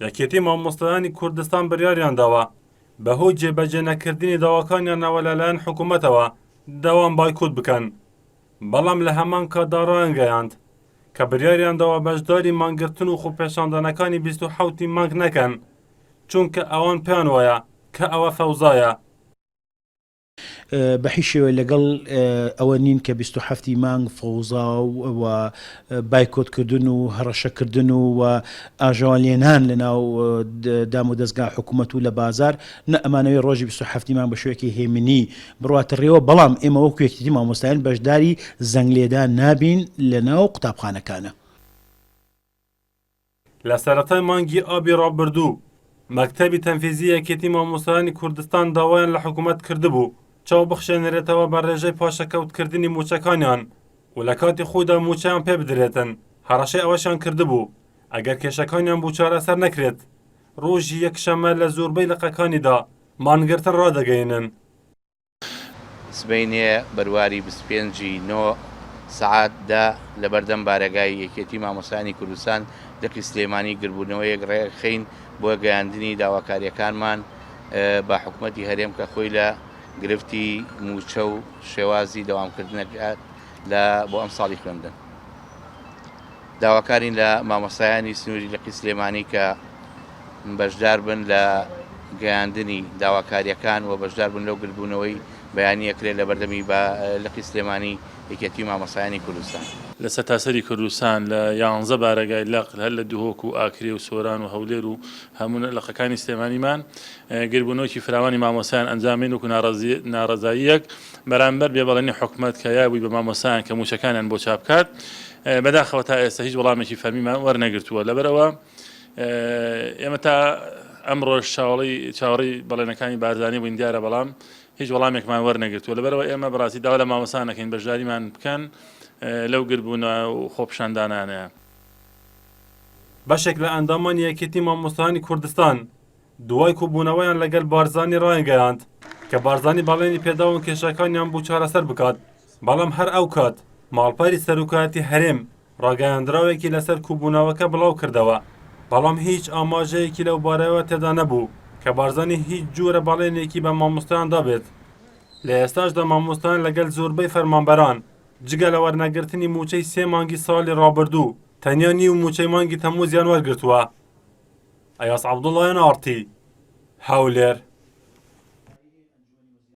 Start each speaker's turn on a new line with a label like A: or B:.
A: یەکێتی مامۆستایانی کوردستان بڕیاریانداوە بەهۆی جێبەجێ نەکردنی داواکانیانەوە لەلایەن حکوومەتەوە دەوام بایکۆت بکەن، بەڵام لە هەمان کاتدا ڕایانگەیاند کە بریاریانداوە بەشداری مانگرتن و خۆپێشاندانەکانی 27 ی مانگ نەکەن، چونکە ئەوان پێیان وایە کە ئەوە فەوزایە.
B: بە هیچ شێوەیەک لەگەڵ ئەوە نین کە 27 ی مانگ فەوزا و بایکۆتکردن و هەڕەشەکردن و ئاژاوەلێنان لە ناو دامودەزگا حکوومەت و لە بازار، نە ئەمانەوێ ڕۆژی 27 ی مانگ بە شێوەیەکی هێمنی بڕواتە ڕێوە، بەڵام ئێمە وەکو یەکێتی مامۆستایان بەشداری زەنگلێدان نابین لە ناو قوتابخانەکانە.
A: لە سەرەتای مانگی ئابی ڕابردوو، مەکتەبی تەنفیزی یەکێتی مامۆستایانی کوردستان داوایان لە حکومەت کردبوو چاو بخشێنرێتەوە بە ڕێژەی پاشەکەوتکردنی مووچەکانیان و لە کاتی خۆیدا مووچەیان پێ بدرێتن، هەڕەشەی ئەوەشیان کردبوو ئەگەر کێشەکانیان بۆ چارەسەر نەکرێت ڕۆژی یەکشەممە لە زۆربەی لقەکانیدا مانگرتن ڕادەگەیەنن.
C: سبەینێ بەرواری 25 ی نۆ سەعات دە لەبەردەم بارەگای یەکێتی مامۆستایانی کوردستان لقی سلێمانی گربوونەوەیەک ڕێکخەین بۆ گەیاندنی داواکارییەکانمان بە حکومەتی هەرێم کە خۆی لە گرفتی مووچە و شێوازی دەوامکردنەکە لە بۆ ئەمساڵی خوێندن. داواکارین لە مامۆستایانی سنووری لقی سلێمانی کە بەشدار بن لە گەیاندنی داواکارییەکان و بەشدار بن لەو گردبوونەوەی بەیانی ئەکرێت لە بەردەمی بە لقی سلێمانی یەکێتی مامۆستایانی کوردستان.
D: لە سەرتاسەری کوردستان لە یانزە بارەگای لق هەر لە دهۆک و ئاکرێ و سۆران و هەولێر و هەموو لقەکانی سلێمانیمان گردبوونەوەکی فراوانی مامۆستایان ئەنجام بین وەکو ناڕەزاییەک بەرامبەر بێبەڵێنی حکومەت کە یابووی بە مامۆستایان کە مووچەکانیان بۆ چاپ بکات بەداخەوە تا ئێستا هیچ وەڵامێکی فەرمیمان وەرنەگرتووە لەبەرئەوە ئێمە تا ئەمڕۆش چاوەڵی چاوەڕێی بەڵێنەکانی بارزانی بووین دیارە بەڵام هیچ وەڵامێکمان وەرنەگرتووە لەبەرئەوە ئێمە بەڕاستی داوا لە مامۆستایان دەکەین بەشداریمان بکەن لەو گردبوونە و خۆپیشاندانانەیە.
A: بەشێک لە ئەندامانی یەکێتی مامۆستایانی کوردستان دوای کۆبوونەوەیان لەگەل بارزانی ڕایانگەیاند کە بارزانی بەڵێنی پێداون کێشەکانیان بۆ چارەسەر بکات، بەڵام هەر ئەو کات ماڵپەری سەرۆکایەتی هەرێم ڕاگەیاندراوێکی لەسەر کۆبوونەوەکە بڵاوکردەوە، بەڵام هیچ ئاماژەیەکی لەو بارەیەوە تێدا نەبوو کە بارزانی هیچ جۆرە بەڵێنێکی بە مامۆستایان دابێت. لە ئێستاشدا مامۆستایان لەگەل زۆربەی فەرمانبەران جگە لە وەرنەگرتنی مووچەی سێ مانگی ساڵی ڕابردوو، تەنیا نیو مووچەی مانگی تەمموزیان وەرگرتووە. ئەیاز عەبدوڵڵا، ئێن ئاڕ تی، هەولێر.